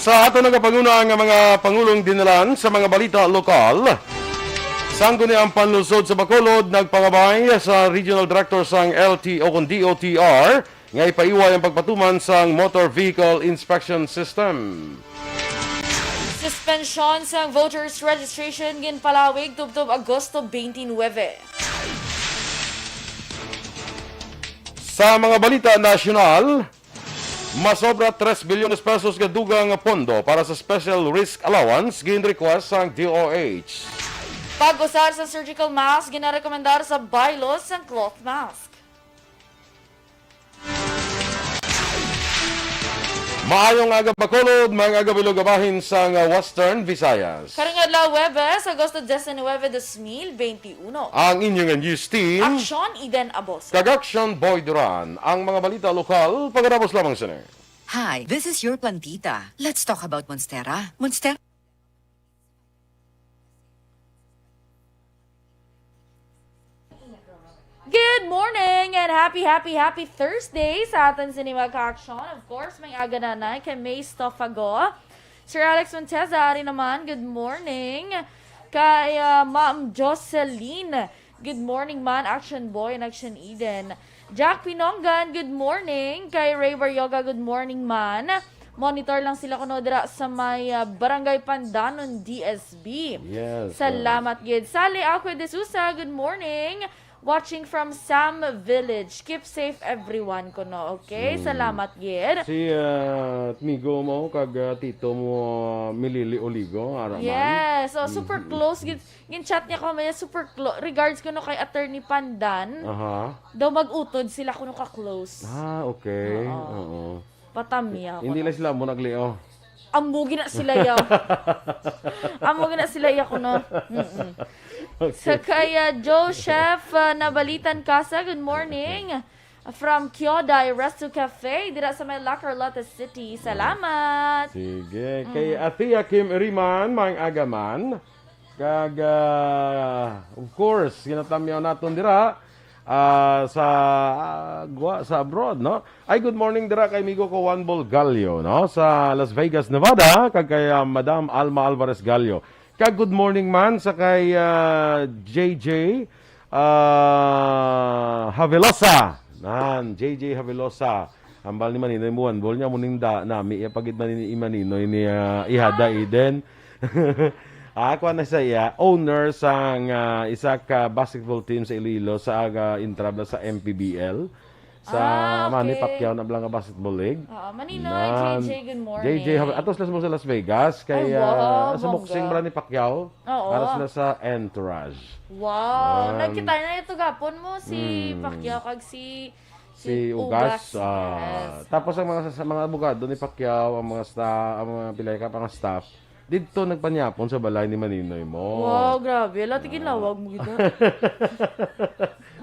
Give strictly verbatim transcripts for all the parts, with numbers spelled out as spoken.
Sa aton nagapanguna nga mga pangulong dinalan sa mga balita lokal, sangguniang panlungsod sa Bacolod nagpangabay sa Regional Director sang L T O kon D O T R nga ipaiway ang pagpatuman sang Motor Vehicle Inspection System. Suspensyon sang voters registration ginpalawig tubtob Agosto twenty-nine. Sa mga balita nasyonal, masobra tres bilyones pesos nga dugang nga pondo para sa special risk allowance gin-request sang D O H. Pag-usar sa surgical mask ginarekomendar sa bylaws sang cloth mask. Maayong aga, Bacolod, mga aga, bilog nga bahin sang Western Visayas. Karong adlaw, Huwebes, Agosto diecinuebe, dos mil veintiuno. Ang inyong news team, Aksyon Eden Aboso kag Action Boy Duran. Ang mga balita lokal, pagkatapos lamang sini. Hi, this is your plantita. Let's talk about Monstera. Monstera. Good morning and happy, happy, happy Thursday sa aton sini mga ka-aksyon. Of course, may aga nanay kay May Stoffago. Sir Alex Monteza, ari naman, good morning. Kay, ah, Ma'am Jocelyn, good morning man, Action Boy and Action Eden. Jack Pinongan, good morning. Kay Ray Baryoga, good morning man. Monitor lang sila kuno dira sa may, ah, Barangay Pandanon, D S B. Yes, salamat gid. Sally Aqua de Sousa, good morning. Watching from Sam Village. Keep safe, everyone, kuno. Okay? Mm. Salamat gid. Si, ah, amigo mo kag, ah, tito mo, ah, Milili Oligo, ara man. Yes. So, super close gid. Gin-chat niya ko, may super close. Regards kuno kay Attorney Pandan. Aha. Daw mag-utod sila kuno ka-close. Ah, okay. Oo. Oo. Patamya ko. Hindi na sila mo naglio. Amo gina sila ya. Amo gina sila ya kuno. Mm-mm. Okay. Sa kay, ah, Joe Chef, ah, Nabalitan Casa, good morning. From Kyoday Resto Cafe, dira sa may La Carlota City. Salamat. Sige. Kay Athea Kim Iriman, maayong aga man. Kag, ah, of course, ginatamyaw naton dira, ah, sa, ah, gwa, sa abroad, no? Ay, good morning dira kay amigo ko Juan Bolgallo, no? Sa Las Vegas, Nevada, kag kay, ah, Madam Alma Alvarez Gallo. Kag good morning man sa kay, ah, J J, ah, Havelosa. Nan, J J Havelosa. Hambal ni Maninoy mo Juan Bol niya, muning da, nami, iya pagid man ni Maninoy ni, ah, Ihada Eden. Ah, kuha na sa iya, owner sang, ah, isa ka basketball team sa Iloilo sa aga intrabla sa M P B L. Sa Manny Pacquiao na bala nga basketball league. Ah, okay. Oo, Maninoy, J J, good morning. J J, hab-, atos lang mo sa Las Vegas, kay, ah, sa boxing bala ni Pacquiao. Ay, wow, bongga. Oo. Aras na sa Entourage. Wow, nagkita na ito gapon mo, si Pacquiao kag si, si Ugas. Ugas, ah, yes. Tapos ang mga, sa mga abogado ni Pacquiao, ang mga sta-, ang mga pilay ka, mga staff, didto nagpanyapon sa balay ni Maninoy mo. Wow, grabe. Ala, tiginlawag mo gid.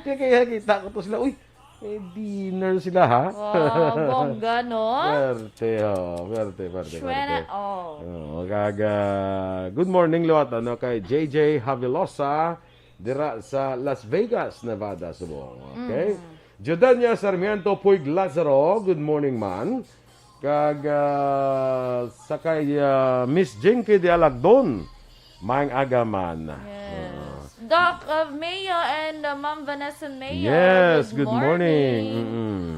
Kaya, kaya kita ko to sila, uy, may dinner sila, ha? Wow, bongga, no? Pwerte, oh. Pwerte, pwerte, pwerte. Oh, kag, ah, good morning liwat, ano, kay J J Havelosa, dira sa Las Vegas, Nevada, subong. Okay? Mm. Jordania Sarmiento Puig Lazaro, good morning, man. Kag, ah, sa kay, ah, Miss Jinky de Alagdon, maayong aga man. Yes. Ah. Doc, uh, Mayo and, uh, Ma'am Vanessa Mayo, yes, good morning. Good morning. Mm-mm.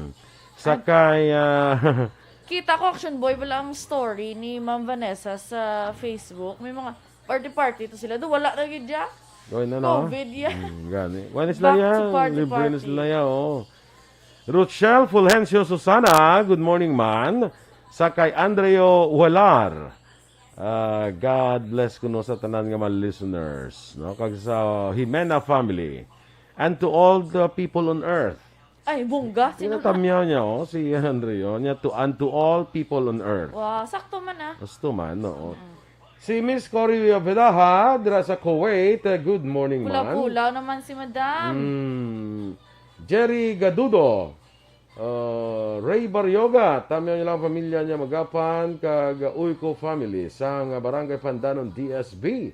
Sa kay, ah, kita ko, Action Boy, wala ang story ni Ma'am Vanessa sa Facebook. May mga party-party to sila. Do, wala na gid ya. Gawin na, no? COVID ya. Mm, gani. Wala na sila ya. Back to party-party. Libre na sila ya, oh. Rochelle Fulgencio Susana, good morning, man. Sa kay Andreo Uhalar, ah, God bless kuno sa tanan nga mga listeners, no? Kag sa Jimena family. And to all the people on earth. Ay, bongga. Sino na? Tinatamyaw niya, oh, si Andreo. Niya, to, and to all people on earth. Wow, sakto man, ah. Sakto man, oo. Mm. Si Miss Cory Vedaha, dira sa Kuwait. Eh, good morning, man. Pula-pula naman si Madam. Mm. Jerry Gadudo, uh, Ray Baryoga, tamyaw niya lang pamilya niya Magapan, kag Uyco family, sang Barangay Pandanon, D S B.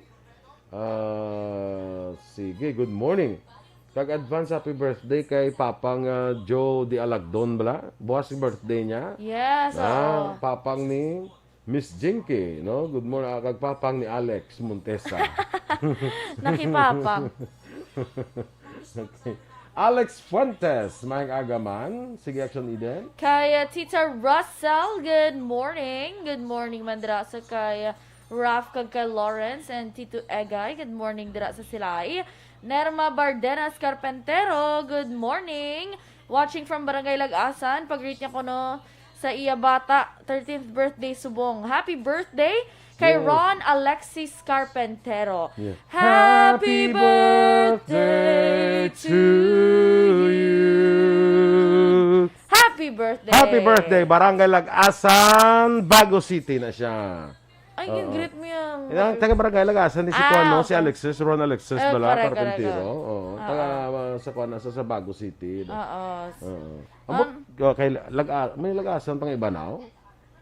Ah, sige, good morning. Kag advance happy birthday kay Papang, ah, Joe de Alagdon bala. Buwas si birthday niya. Yes, oo. Papang ni Miss Jinky, no? Good morning, ah, kag papang ni Alex Montesa. Nakipapang. Okay. Alex Fuentes, maayong aga man. Sige, Action Eden. Kay, uh, Tita Russell, good morning. Good morning man dira sa kay, uh, Ralph kag kay Lawrence and Tito Egay. Good morning dira sa Silay. Nerma Bardenas Carpentero, good morning. Watching from Barangay Lagasan. Pag-greet niya kuno sa iya bata, thirteenth birthday subong. Happy birthday kay Yes. Ron Alexis Carpentero. Yeah. Happy Happy birthday birthday to to you. Happy birthday. Happy birthday, Barangay Lagasan, Bago City na siya. Ay, Oo. Greet mo yung Yan, taga Barangay Lagasan, di si Ah, Kuan, no? Si okay. Alexis, Ron Alexis, Eh, bala, correct, correct, Carpintero. correct. Oo, Oo. taga, uh, sa Kuan, sa, sa Bago City, no? Oo. Oo. Ambot, Um, okay, lag-, ah, may Lagasan pang iba, no?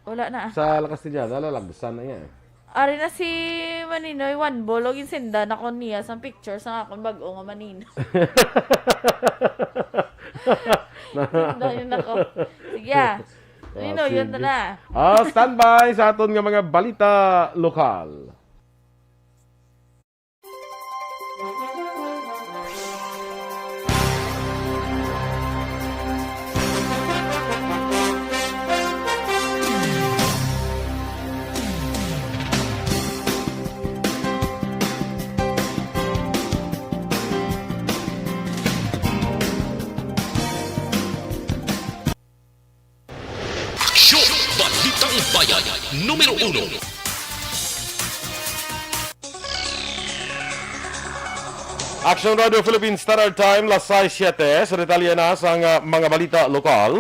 Wala na, ah. Sa La Castellana, Lalagsan na yan. Ari na si Maninoy Juan Bolog, insinda na ko niya sa picture sa akon bag-o nga Maninoy. Sinda yun ako. Sige, ah. Ah, Maninoy, yun sige. na. Ah, standby sa aton nga mga balita lokal. Aksyon! Balitang Bayan, numero uno. Action Radio Philippines Standard Time, las sais siete. Sa detalye na sang, ah, mga balita lokal.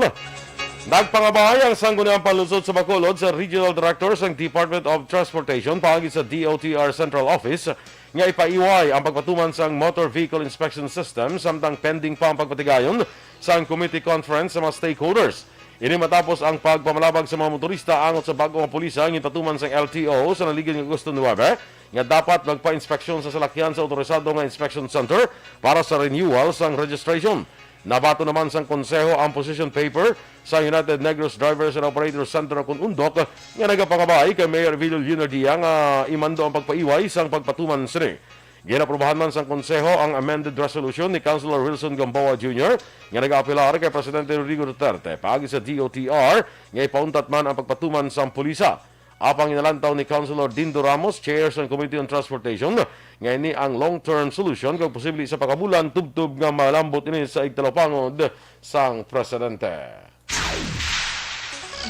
Nagpangabay ang Sangguniang Panlungsod sa Bacolod sa Regional Director sang Department of Transportation paagi sa D O T R Central Office nga ipaiway ang pagpatuman sang Motor Vehicle Inspection System, samtang pending pa ang pagpatigayon sang committee conference sa mga stakeholders. Ini matapos ang pagpamalabag sa mga motorista angot sa bag-o nga pulisa nga ginpatuman sang L T O sa naligid nga Agosto nuebe nga dapat magpa-inspeksyon sa salakyan sa autorisado nga inspection center para sa renewal sang registration. Nabaton naman sang konseho ang position paper sa United Negros Drivers and Operators Center ukon UNDOC nga nagapangabay kay Mayor Evelio Leonardia nga imando ang pagpaiway sang pagpatuman sini. Ginaprubahan man sang konseho ang amended resolution ni Councilor Wilson Gamboa Junior nga nag-aapelar kay Presidente Rodrigo Duterte paagi sa D O T R nga ipauntat man ang pagpatuman sang pulisa. Apang ginalantaw ni Councilor Dindo Ramos, chair sang Committee on Transportation, nga ini ang long-term solution kag posible isa pa ka bulan tubtob nga malambot ini sa igtalupangod sang presidente.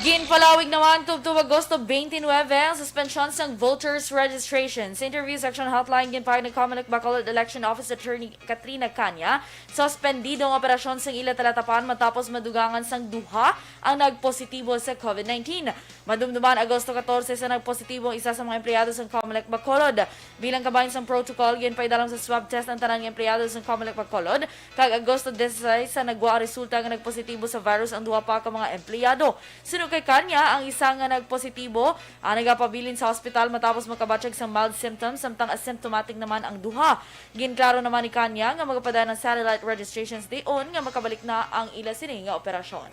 Ginpalawig naman tubtob Agosto twenty-nine ang suspensyon sang voters registration. Sa interview section hotline, ginpahayag ni Comelec Bacolod Election Office Attorney Katrina Canya, suspendido ang operasyon sang ila talatapan matapos madugangan sang duha ang nagpositibo sa COVID nineteen. Madumduman, Agosto catorce sa nagpositibo ang isa sa mga empleyado sang Comelec Bacolod. Bilang kabahin sang protocol, ginpaidalom sa swab test ang tanan nga empleyado sang Comelec Bacolod, kag Agosto dieciséis sa nagwa ang resulta nga nagpositibo sa virus ang duha pa ka mga empleyado. Suno kay Canya, ang isa nga nagpositibo ang nagapabilin sa hospital matapos makabatyag sang mild symptoms, samtang asymptomatic naman ang duha. Ginklaro naman ni Canya nga magapadayon ang satellite registrations dion nga makabalik na ang ila sini nga operasyon.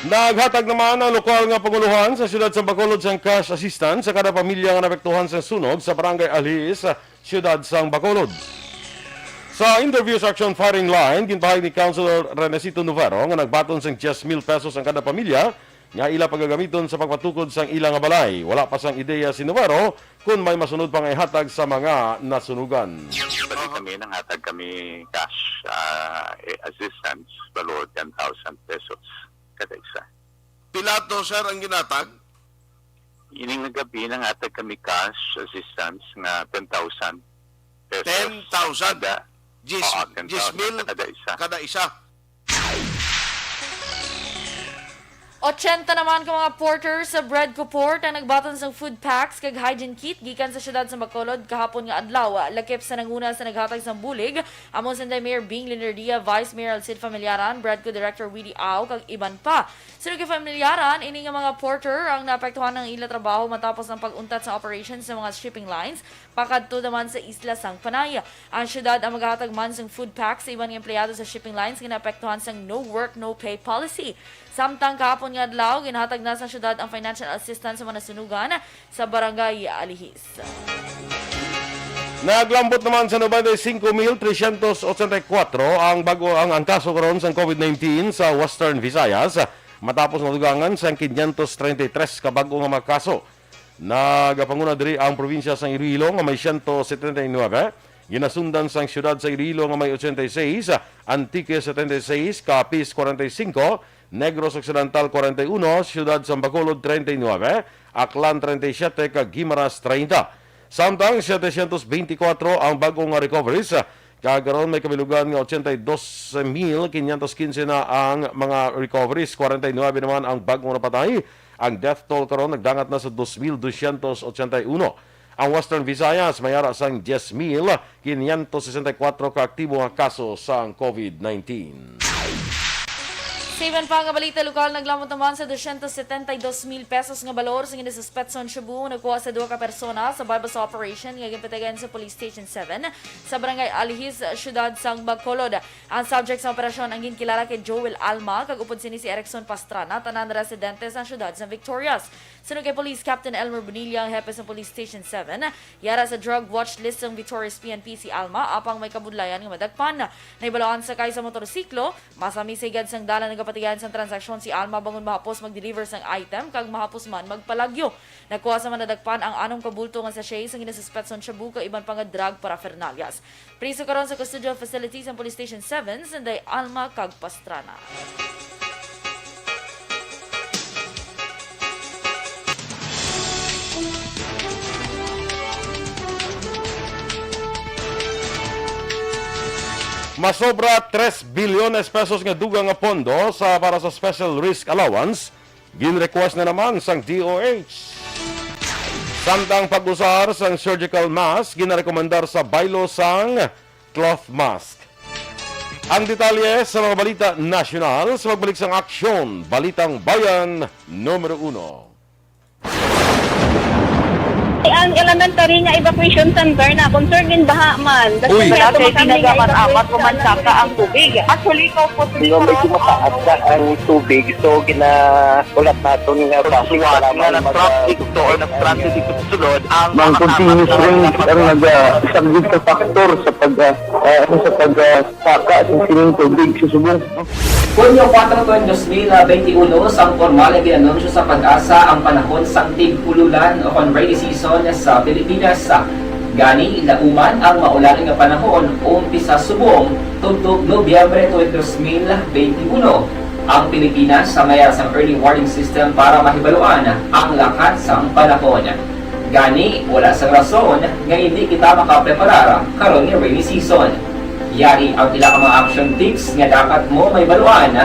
Naghatag naman ang lokal nga panguluhan sa siyudad sa Bacolod sang cash assistance sa kada pamilya nga naapektuhan sang sunog sa Barangay Alhis, siyudad sang Bacolod. Sa interview sa Action Firing Line, ginpahayag ni Councilor Renesito Novero nga nagbaton sang diyes mil pesos ang kada pamilya nga ila pagagamiton sa pagpatukod sang ila nga balay. Wala pa sang ideya si Novero kon may masunod pa nga ihatag sa mga nasunugan. Bali kami, nanghatag kami cash, ah, eh, assistance, valor ten thousand pesos kada isa. Pila to, sir, ang ginatag? Ining gabi, nanghatag kami cash assistance nga ten thousand pesos. Ten thousand? Kada, Diyes, oo, ten thousand diyes mil kada isa. Kada isa. Ochenta naman ka mga porter sa Breadco Port ang nagbaton sang food packs kag hygiene kit gikan sa siyudad sa Bacolod kahapon nga adlaw. Lakip sa nanguna sa naghatag sang bulig, amo si Mayor Bing Leonardia, Vice Mayor Alcid Familiaran, Breadco Director Willie Au, kag iban pa. Suno kay Familiaran, ini nga mga porter ang naapektuhan ang ila trabaho matapos ang pag-untat sa operation sa mga shipping lines pakadto naman sa isla sang Panay. Ang siyudad ang maghatag man sang food pack sa iban nga empleyado sa shipping lines nga naapektuhan sang no work, no pay policy. Samtang kahapon nga adlaw, ginhatag na sa syudad ang financial assistance sa mga nasunugan sa Barangay Alihis. Naglambot naman sa noventa y cinco mil trescientos ochenta y cuatro ang bago ang, ang kaso karon sang COVID nineteen sa Western Visayas, matapos madugangan sang quinientos treinta y tres ka bago nga mga kaso. Nagapanguna diri ang probinsya sang Iloilo nga may siyento setenta y nuebe, ginasundan sang siyudad sa Iloilo nga may ochenta y seis, Antique setenta y seis, Capiz kwarenta y singko, Negros Occidental kwarenta y uno, siyudad sang Bacolod treinta y nuebe, Aklan treinta y siete, kag Guimaras treinta. Samtang setecientos veinticuatro ang bag-o nga recoveries, kag karon may kabilugan nga ochenta y dos mil quinientos quince na ang mga recoveries, kwarenta y nuebe naman ang bag-o nga napatay. Ang death toll karon nagdangat na sa dos mil doscientos ochenta y uno. Ang Western Visayas may ara sang diez mil quinientos sesenta y cuatro ka aktibo nga kaso sang COVID nineteen. Sa iban pa nga balita lokal, naglamot naman sa doscientos setenta y dos mil pesos nga balor sa ginasuspetson shabu nakuha sa duha ka persona sa buy-bust operation nga ginpatigayon sa Police Station seven sa Barangay Alihis, siyudad sang Bacolod. Ang subject sa operasyon ang ginkilala kay Joel Alma, kag upod sini si Erickson Pastrana, tanan residente sa siyudad sa Victorias. Suno kay Police Captain Elmer Bonilla, ang hepe sa Police Station seven, yara sa drug watch list sang Victorias P N P si Alma, apang may kabudlayan nga madakpan. Nahibaluan sakay sa motorsiklo, masami sa higad sang dalan nagapatigayon sang transaksyon si Alma bangon mahapos mag-deliver sang item kag mahapos man magpalagyo. Nakuha sa mga nadakpan ang anom ka bulto nga sachet sang ginasuspetson shabu kag iban pa nga drug paraphernalias. Priso karon sa custodial facility sang Police Station seven si Inday Alma kag Pastrana. Masobra tres bilyones pesos nga dugang nga pondo sa, para sa special risk allowance, ginrequest na naman sang D O H. Samtang pag-usar sang surgical mask, ginarekomendar sa baylo sang cloth mask. Ang detalye sa mga balita nasyonal sa pagbalik sang Aksyon, Balitang Bayan numero uno. Ang elementary nga evacuation center na concerned in baha man. Uy. Wala kay pinagaman apat ko man saka ang tubig. Actually, ikaw po, medyo mataas na ang tubig, so gina-, ulat naton nga traffic, nga nag-traffic to or nag-transit ito sulod ang mga continuous rain ang nag-, ah, isang big factor sa pag, ah, ah, ano, sa pag, ah, saka sa sining tubig sa subong. Hunyo kuwatro, dos mil benti uno, sang pormal nga gin-anunsyo sa PAGASA ang panahon sang tig-ululan o kon rainy season sa Pilipinas. Gani, lauman ang maulan nga panahon umpisa subong tubtob Nobyembre twenty, dos mil benti uno. Ang Pilipinas sa may sang early warning system para mahibaluan ang lakat sang panahon. Gani, wala sang rason nga hindi kita makapreparar karon nga rainy season. Yari ang pila ka mga action tips nga dapat mo mahibaluan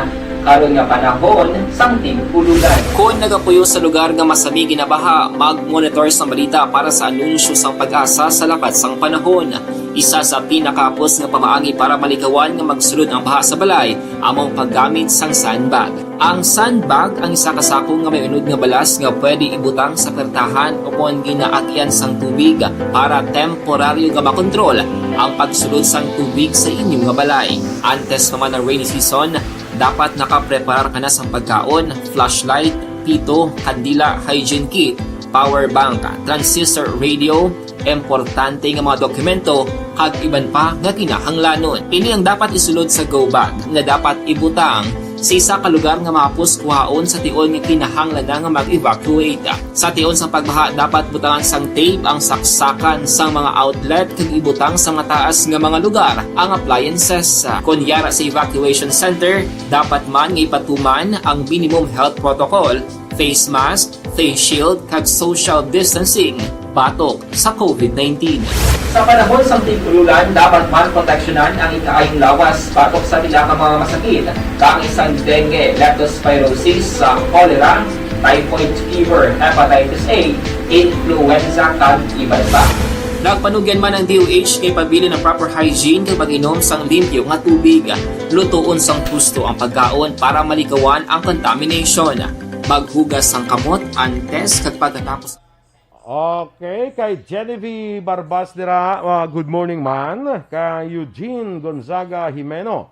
karon nga panahon sang tig-ululan. Kon nagapuyo sa lugar nga masami ginabaha, mag-monitor sang balita para sa anunsyo sang PAGASA sa lakat sang panahon. Isa sa pinakahapos nga pamaagi para malikawan nga magsulod ang baha sa balay amo ang paggamit sang sandbag. Ang sandbag ang isa ka sako nga may unod nga balas nga pwede ibutang sa pertahan o kon ginaagyan sang tubig para temporaryo nga makontrol ang pagsulod sang tubig sa inyo nga balay. Antes pa man ang rainy season, dapat nakapreparar ka na sang pagkaon, flashlight, pito, kandila, hygiene kit, power bank, transistor radio, importante nga mga dokumento, kag iban pa nga kinahanglanon. Ini ang dapat isulod sa go bag nga dapat ibutang sa isa ka lugar nga mahapos kuhaon sa tion nga kinahanglan na nga mag-evacuate. Sa tion sang pagbaha, dapat butangan sang tape ang saksakan sang mga outlet kag ibutang sa mataas nga mga lugar ang appliances. Kon yara sa evacuation center, dapat man nga ipatuman ang minimum health protocol, face mask, face shield, kag social distancing batok sa COVID nineteen. Sa panahon sang tig-ululan, dapat man proteksyonan ang ikaayong lawas batok sa pila ka mga masakit, kaangay sang dengue, leptospirosis, sa cholera, typhoid fever, hepatitis A, influenza, kag iban pa. Nagpanugyan man ang D O H nga ipabilin ang proper hygiene kag mag-inom sang limpyo nga tubig. Lutoon sang husto ang pagkaon para malikawan ang contamination. Maghugas sang kamot antes kag pagkatapos. Okay, kay Genevieve Barbas dira, ah, good morning man. Kay Eugene Gonzaga Jimeno,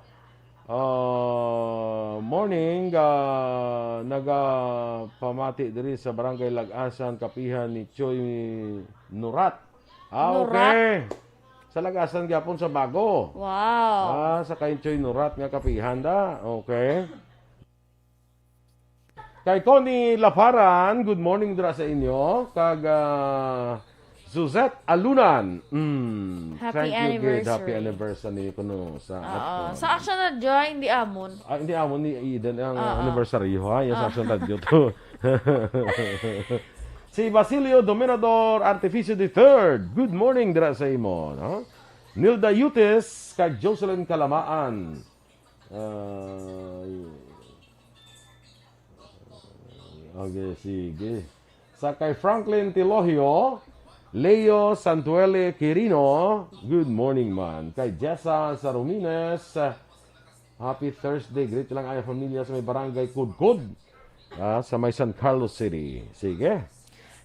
Ah, morning, ah, nagapamati diri sa Barangay Lagasan, Kapihan ni Choy Nurat. Ah, Nurat? Okay. Sa Lagasan gyapon sa Bago. Wow. Ah, sa kay Choy Nurat nga kapihan da. Okay. Kay Connie Laparan, good morning dira sa inyo. Kag, ah, Suzette Alunan. Mm, Happy thank you, Gid. Happy anniversary. Anniversary kuno sa Oo. Aton. Sa Action Radio, hindi amon. Ah, hindi amon ni Eden ang Oo. Anniversary, ha? Yung sa Oo. Action Radio to. Si Basilio Dominador Artificio the third. Good morning dira sa imo, no? Nilda Yutis kag Jocelyn Kalamaan. Ah, okay, sige. Sa kay Franklin Tilogio, Leo Santuele Quirino, good morning, man. Kay Jessa Sarumines, happy Thursday. Greet lang ang pamilya sa may barangay Kudkod, ah, sa may San Carlos City. Sige.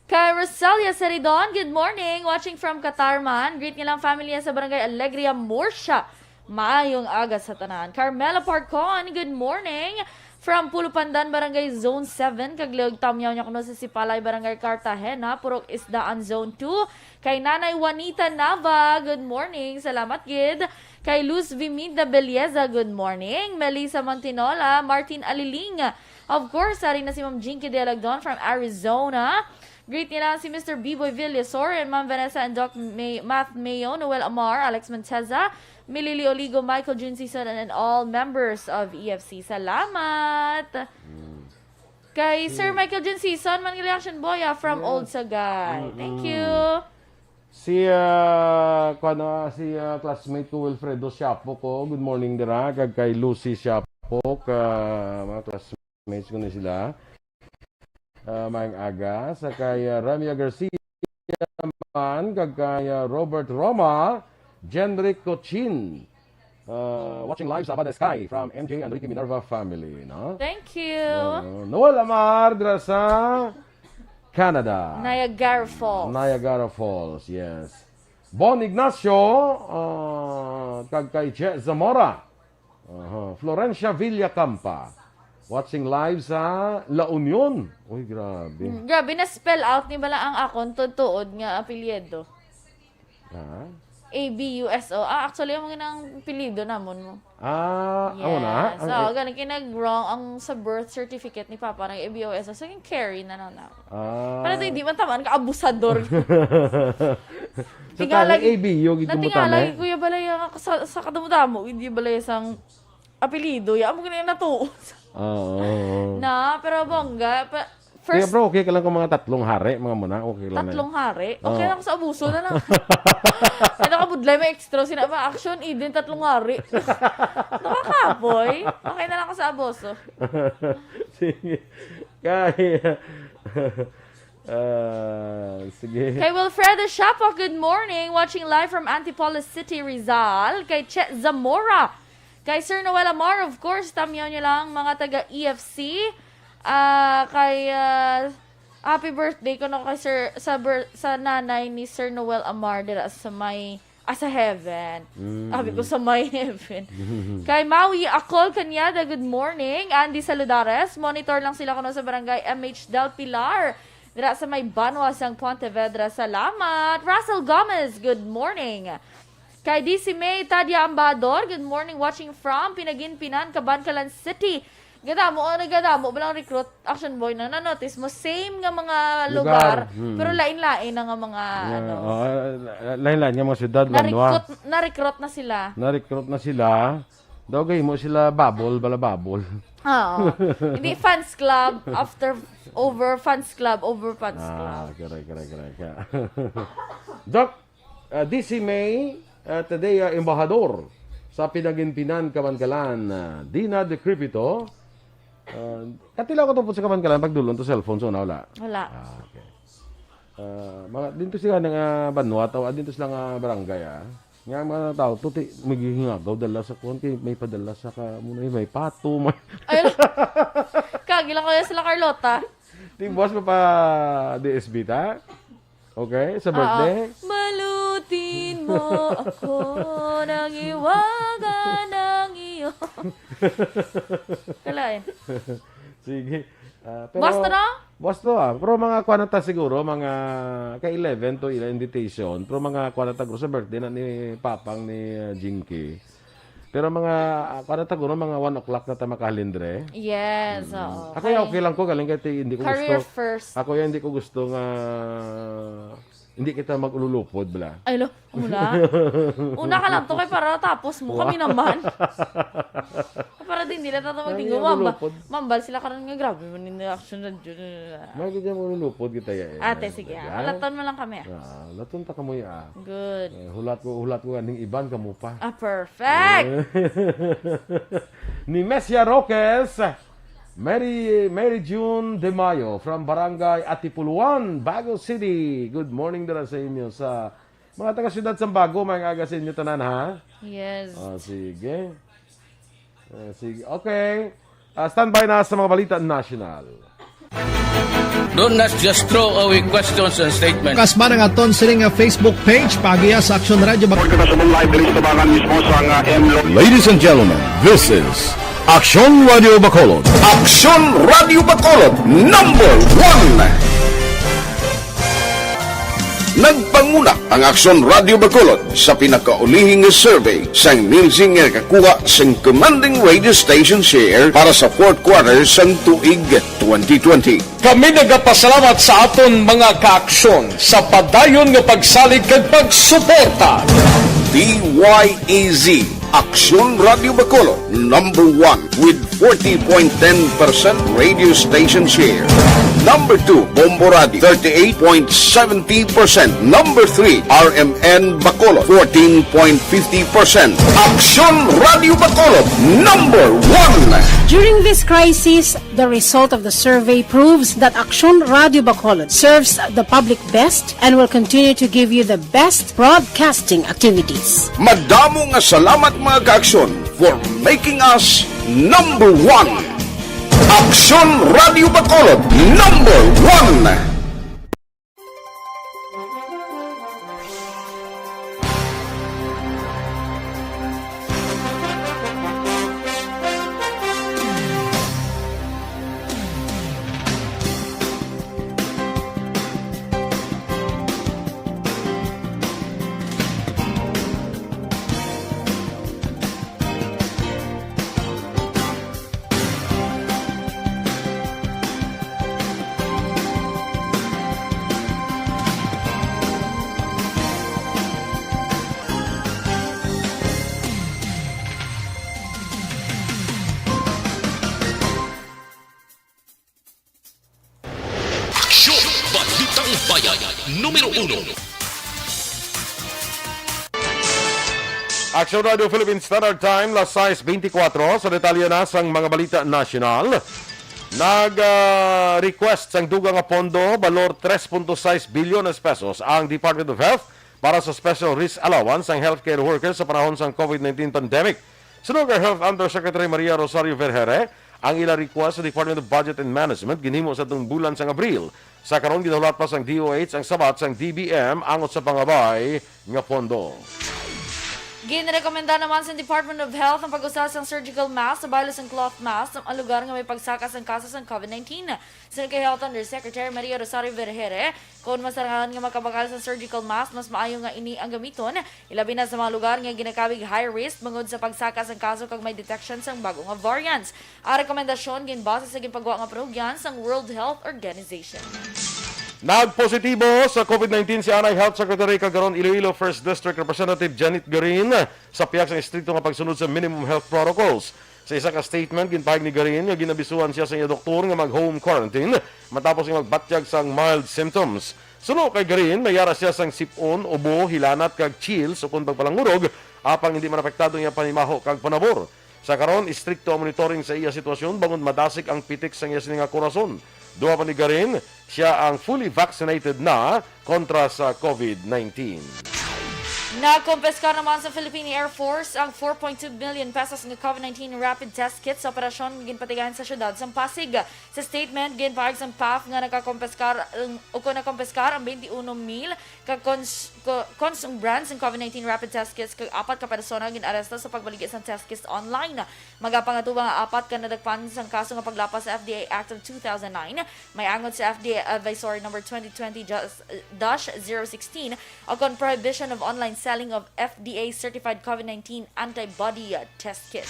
Kay Rosalia Seridon, good morning. Watching from Qatar man. Greet nilang family sa Barangay Alegria, Murcia. Maayong aga sa tanan. Carmela Parcon, good morning. From Pulo Pandan, Barangay Zone seven, kag liwag tamyaw niya kuno sa Sipalay, Barangay Cartagena, Purok Isdaan, Zone two. Kay Nanay Juanita Nava, good morning. Salamat gid. Kay Luz Viminda Belleza, good morning. Melissa Montinola, Martin Aliling. Of course, ari na si Ma'am Jinky Delagdon from Arizona. Greet nila si Mister B-Boy Villasor and Ma'am Vanessa and Doc May, Math Mayo, Noel Amar, Alex Monteza, Milili Oligo, Michael Jun Season, and, and all members of E F C. Salamat! Mm. Kay Sir Mm. Michael Jun Season, man reaction boy, ah, from Yeah. Old Sagay. Thank Mm-mm. you. Si, ah, kuwan, ah, si, ah, classmate ko, Wilfredo Siapo ko. Good morning, dira. Kag kay Lucy Siapo, ka, mga classmates ko na sila. Ah, maayong aga. Sa kay, ah, Ramya Garcia man, kag kay, ah, Robert Roma, Jenrick Cochin. Ah, watching live sa Abada Sky from M J and Ricky Minerva family, no? Thank you. Oo. Noel Amar, dira sa Canada. Niagara Falls. Niagara Falls, yes. Bon Ignacio, ah, kag kay Che Zamora. Aha. Florencia Villacampa. Watching live sa La Union. Uy, grabe. Hmm, grabe, na-spell out ni bala ang akon tuod-tuod nga apelyido. Ha? A B U S O. Ah, actually, amo gid ang apelyido namon mo. Ah, amo na? Yes. Ang So, e- ganun, kinag-wrong ang sa birth certificate ni Papa, nag-A B U S O. So, yung Carrie na lang na. Ah. Para to, hindi man tamaan ka, abusador. So, Tingala tani lagi, A B U, gid natingala kumutana, lagi, eh. Kuya Balaya, nga sa, sa kadamo-damo, hindi Balaya sang apelyido. Ya, amo gani natuo. Oo, oo. Na, pero bongga, pa, Kaya, first bro, okay ka lang kung mga tatlong hari, mga muna, okay lang na. Tatlong hari? Okay Oo. lang sa abuso na lang. Ay, nakabudlay, may extra, sina ba? Action, Eden, tatlong hari. Nakakapoy. Okay na lang ako sa abuso. Sige. Kaya, ah, sige. Kay Wilfredo Siapo, good morning. Watching live from Antipolo City, Rizal. Kay Che Zamora. Kay Sir Noel Amar, of course, tamyaw niyo lang, mga taga E F C. Ah, kay, ah, happy birthday ko na kay Sir, sa bir-, sa nanay ni Sir Noel Amar dira sa may, ah, sa heaven. Mm. Sabi ko, sa may heaven. Kay Maui Akol Cañada, good morning. Andy Saludares, monitor lang sila kuno sa barangay M H Del Pilar. Dira sa may Banwa sang Pontevedra. Salamat. Russell Gomez, good morning. Kay D C May Tadia Ambador, good morning, watching from Pinaginpinan, Kabankalan City. Gadamo, oh, nagadamo, balang recruit, Action Boy, na na-notice mo, same nga mga lugar, Lugar. Hmm. pero lain-lain na nga mga, Nga, ano. oh, la-, lain-lain nga mga syudad, banwa. Na-recruit, na-recruit na sila. Na-recruit na sila. Daw gay mo sila babol, bala babol. Oo. Hindi fans club, after, over fans club, over fans Ah, club. correct, correct, correct. Doc, ah, D C May, ah, Tadea Embahador sa Pinaginpinan, Kabankalan, ah, Dina Decrepito. Ah, katilaw ko to po sa Kabankalan, pagdulon to cellphone, so na wala. Wala. Ah, okay. Ah, mga, dito sila nga banwa, tawa, dito sila nga barangay, ah. Nga mga tao, tuti, maghihingagaw, dala sa kuwan, kay may padala sa ka, muna, may pato, may Ay, kagi lang kaya sila, Carlota. Di buwas pa pa D S B ta? Okay, sa Oo. birthday? Balutin mo ako, nang iwagan ang Kalain. Sige. Ah, pero Basta na? Basta, ah. Pero mga kuwan na ta siguro, mga ka eleven to ila invitation. Pero mga kuwan na ta siguro sa birthday na ni Papang ni, ah, Jinky. Pero mga, ah, kuwan na ta siguro, mga one o'clock na ta makahalindre. Yes, Mm. oo. Ako, Kay okay lang ko, galing kay ti-, hindi ko career gusto. First. Ako yan, hindi ko gusto nga, hindi kita mag-ululupod, bala. Ay, lo, mula. Una ka lang to, kay para tapos mo. Kami Wow. naman. Para din nila tato Ay, magtinggo, ang mamba-, ulupod. Mambal sila karon nga grabe man ni action na jud. May gid yung ululupod kita ya, eh. Ate, May sige, gid ah. yan. Laton mo lang kami, ah. Ah, laton ta kamo ya, ah. Good. Eh, hulat ko, hulat ko aning iban kamo pa. Ah, perfect. Eh. Ni Messia Roques, Mary, Mary June De Mayo from Barangay Atipuluan, Bago City. Good morning dira sa inyo sa mga taga Siyudad Sambago. Maayong aga sa inyo tanan, ha? Yes. Oh, sige. Eh, sige. Okay. Ah, standby na sa mga balita national. Do not just throw away questions and statements. Kasma nga aton sini nga Facebook page, pagiya sa Aksyon Radio Bacolod. Report kita sa live diri sa tabangan mismo sa nga M Lo- Ladies and gentlemen, this is Aksyon Radio Bacolod. Aksyon Radio Bacolod, number one. Nagpanguna ang Aksyon Radio Bacolod sa pinakaulihing nga survey sang Nielsen nga nakakuha sang commanding radio station share para sa fourth quarter sang tuig twenty twenty. Kami nagapasalamat sa aton mga kaaksyon sa padayon nga pagsalig kag pagsuporta. D Y E Z, Aksyon Radio Bacolod, number one with forty point ten percent radio station share. Number two, Bombo Radio, thirty-eight point seventy percent. Number three, R M N Bacolod, fourteen point fifty percent. Aksyon Radio Bacolod, number one. During this crisis, the result of the survey proves that Aksyon Radio Bacolod serves the public best and will continue to give you the best broadcasting activities. Madamo nga salamat, mga kaaksyon, for making us number one. Aksyon Radio Bacolod, number one. Aksyon, Balitang Bayan, numero uno. Aksyon Radio Philippine Standard Time, las sais beintikwatro. Sa detalye na sang mga balita nasyonal, nag, ah, request sang dugang nga pondo, balor tres punto sais bilyones pesos, ang Department of Health para sa special risk allowance sang healthcare workers sa panahon sang COVID nineteen pandemic. Suno kay Health Undersecretary Maria Rosario Vergeire, ang ila request sa Department of Budget and Management ginhimo sa atong bulan sang Abril. Sa karon, ginahulat pa sang D O H ang sabat sang D B M angot sa pangabay nga pondo. Ginrekomenda naman sa Department of Health ang pag-usa sang surgical mask sa baylo sang cloth mask sa mga lugar nga may pagsaka sang kaso sang COVID nineteen. Suno kay Health Undersecretary Maria Rosario Vergeire, kon masarangan nga makabakal sa surgical mask, mas maayo nga ini ang gamiton, ilabi na sa mga lugar nga ginakabig high risk bangod sa pagsaka sang kaso kag may detection sang bago nga variants. Ang rekomendasyon ginbase sa ginpagwa nga panugyan sang World Health Organization. Nagpositibo sa COVID nineteen si anay Health Secretary kag karon Iloilo First District Representative Janet Garin sa pihak sang estrikto nga pagsunod sa minimum health protocols. Sa isa ka statement, ginpahayag ni Garin nga ginabisuhan siya sa iya doktor nga mag-home quarantine matapos nga magbatyag sang mild symptoms. Suno kay Garin, may ara siya sang sip-on, ubo, hilanat kag chills ukon pagpalangurog, apang hindi man apektado ang iya panimaho kag panabor. Sa karon, istrikto ang monitoring sa iya sitwasyon bangod madasig ang pitik sang iya sini nga korason. Duha pa ni Garin, siya ang fully vaccinated na kontra sa COVID nineteen. Nakompiskar naman sa Philippine Air Force ang four point two million pesos nga COVID nineteen rapid test kit sa operasyon nga ginpatigayon sa siyudad sang Pasig. Sa statement, ginpahayag sang P A F nga nakakompiskar ang, o kon nakompiskar ang twenty-one mil ka cons-, co-, Consum brand sang COVID nineteen rapid test kits kag apat ka persona gin-aresto sa pagbaligi sang test kits online. Magapangatubang ang apat ka nadakpan sang kaso nga paglapas sa F D A Act of two thousand nine, may angot sa F D A Advisory Number twenty twenty dash zero sixteen, o kon Prohibition of Online Selling of F D A Certified COVID nineteen Antibody Test Kits.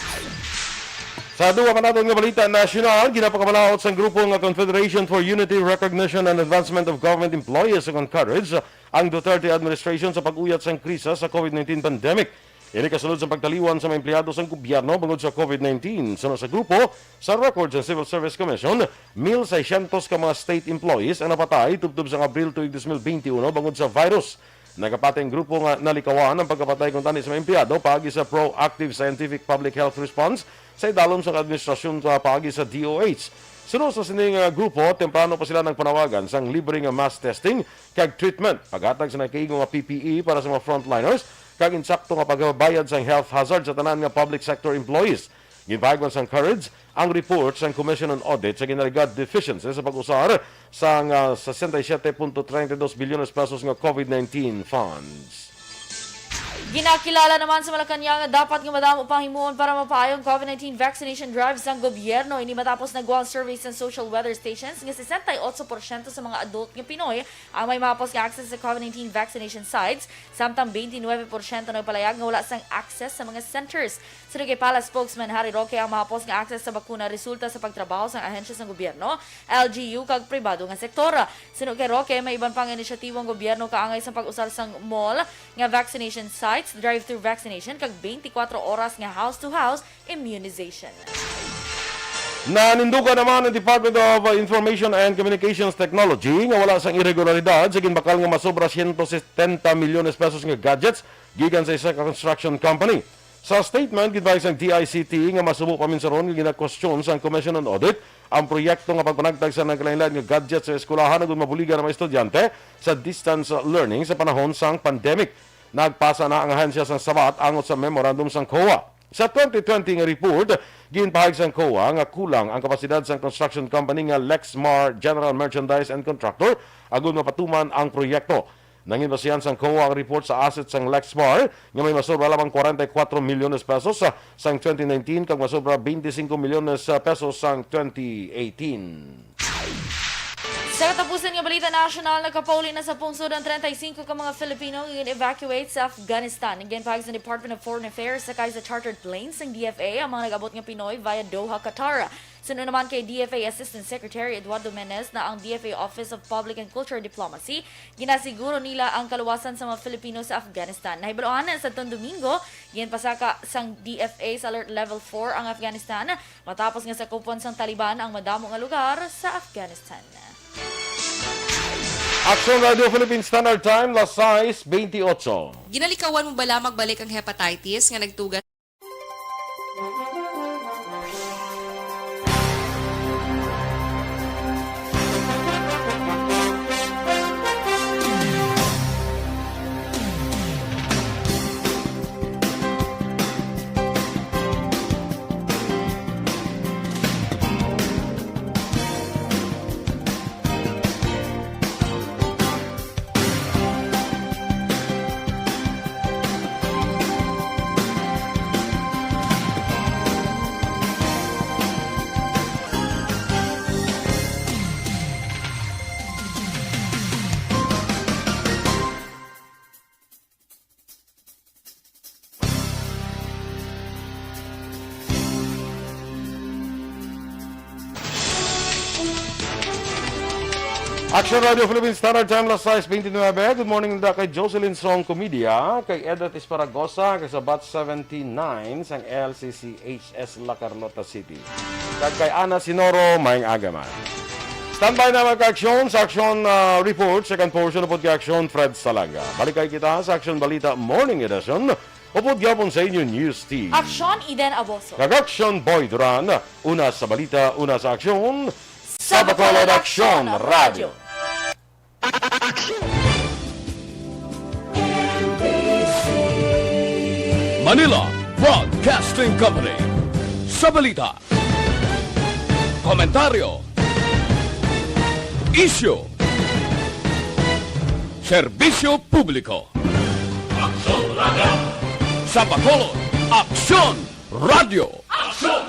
Sa duha pa naton nga balita nasyonal, ginapakabalaod sang grupo nga Confederation for Unity, Recognition, and Advancement of Government Employees, o kon CAREDS, ang Duterte administration sa pag-uyat sang krisis sa COVID nineteen pandemic. Ini kasulod sa pagtaliwan sa mga empleyado sang gobyerno bangod sa COVID nineteen. Suno sa grupo, sa record sa Civil Service Commission, mil seiscientos ka mga state employees ang napatay tubtob sang Abril tuig dos mil benti uno bangod sa virus. Nagapati ang grupo nga nalikawan ang pagkapatay kuntani sa mga empleyado paagi sa proactive scientific public health response sa idalom sang administrasyon sa paagi sa D O H. Suno sa sining, ah, grupo, temprano pa sila nagpanawagan sang libre nga mass testing kag treatment, paghatag sa nagkaigo nga P P E para sa mga frontliners, kag insakto nga pagbayad sang health hazard sa tanan nga public sector employees. Ginpahayag man sang CAREDS ang report sang Commission on Audit sa ginaligad deficiency sa pag-usar sang, ah, sesenta y siete punto treinta y dos bilyones pesos nga COVID nineteen funds. Ginakilala naman sa Malacañang nga dapat nga madamo pang himuon para mapaayo ang COVID nineteen vaccination drive sang gobyerno. Ini matapos nagwa ang survey sa social weather stations nga sesenta y otso porsyento sa mga adult nga Pinoy ang may mahapos nga access sa COVID nineteen vaccination sites, samtang twenty-nine porsyento nagpalayag nga wala sang access sa mga centers. Suno kay Palace spokesman Harry Roque, ang mahapos nga access sa bakuna resulta sa pagtrabaho sang ahensya sang gobyerno, L G U, kag pribado nga sektor. Suno kay Roque, may iban pa nga inisyatibo ang gobyerno kaangay sa pag-usar sang mall nga vaccination sites, drive-through vaccination, kag twenty-four oras nga house-to-house immunization. Nanindugan naman ang Department of Information and Communications Technology nga wala sang iregularidad sa ginbakal nga masobra siyento setenta milyones pesos nga gadgets gikan sa isa ka construction company. Sa statement, ginpahayag sang D I C T nga masubo paminsaron nga ginakwestiyon sang Commission on Audit ang proyekto nga pagpanagtag sa nagkalainlain nga gadget sa eskwelahan agud mabuligan ang mga estudyante sa distance learning sa panahon sang pandemic. Nagpasa na ang ahensya sang sabat angot sa memorandum sang COA. Sa twenty twenty nga report, ginpahayag sang COA nga kulang ang kapasidad sang construction company nga Lexmar General Merchandise and Contractor agud mapatuman ang proyekto. Nanginbasihan sang COA ang report sa asset sang Lexmar nga may masobra lamang forty-four milyones pesos sa, sang twenty nineteen kag masobra twenty-five milyones pesos sang twenty eighteen. Sa katapusan nga balita nasyonal, nakapauli na sa pungsod ang treinta y cinco ka mga Filipino nga gin-evacuate sa Afghanistan. Ginpahayag sa Department of Foreign Affairs sakay sa chartered plane sang D F A ang mga nag-abot nga Pinoy via Doha, Qatar. Suno naman kay D F A Assistant Secretary Eduardo Menez na ang D F A Office of Public and Cultural Diplomacy, ginasiguro nila ang kaluwasan sa mga Filipino sa Afghanistan. Nahibaluan sa tong Domingo, ginpasaka sang D F A sa Alert Level four ang Afghanistan matapos nga sakupon sang Taliban ang madamo nga lugar sa Afghanistan. Aksyon Radio Philippine Standard Time, las sais bentiocho. Ginalikawan mo bala magbalik ang hepatitis nga nagtuga Action Radio Philippines Standard Time, las sais bentinabe. Good morning da kay Jocelyn Song Comedia, kay Edith Esparagosa, kay sa Batch seventy-nine sang L C C H S La Carlota City. Kag kay Ana Sinoro, maayong aga man. Standby na magka-aksyon sa aksyon, ah, report, second portion upod kay Aksyon Fred Salanga. Balik kay kita sa Aksyon Balita Morning Edition. Upod gyapon sa inyo News Team. Aksyon Eden Aboso. Kag Aksyon Boy Duran. Una sa balita, una sa aksyon. Sa Bacolod Aksyon Radio. Manila Broadcasting Company. Sa balita, komentaryo, isyu, serbisyo publiko. Aksyon Radio! Sa Bacolod, Aksyon Radio! Aksyon!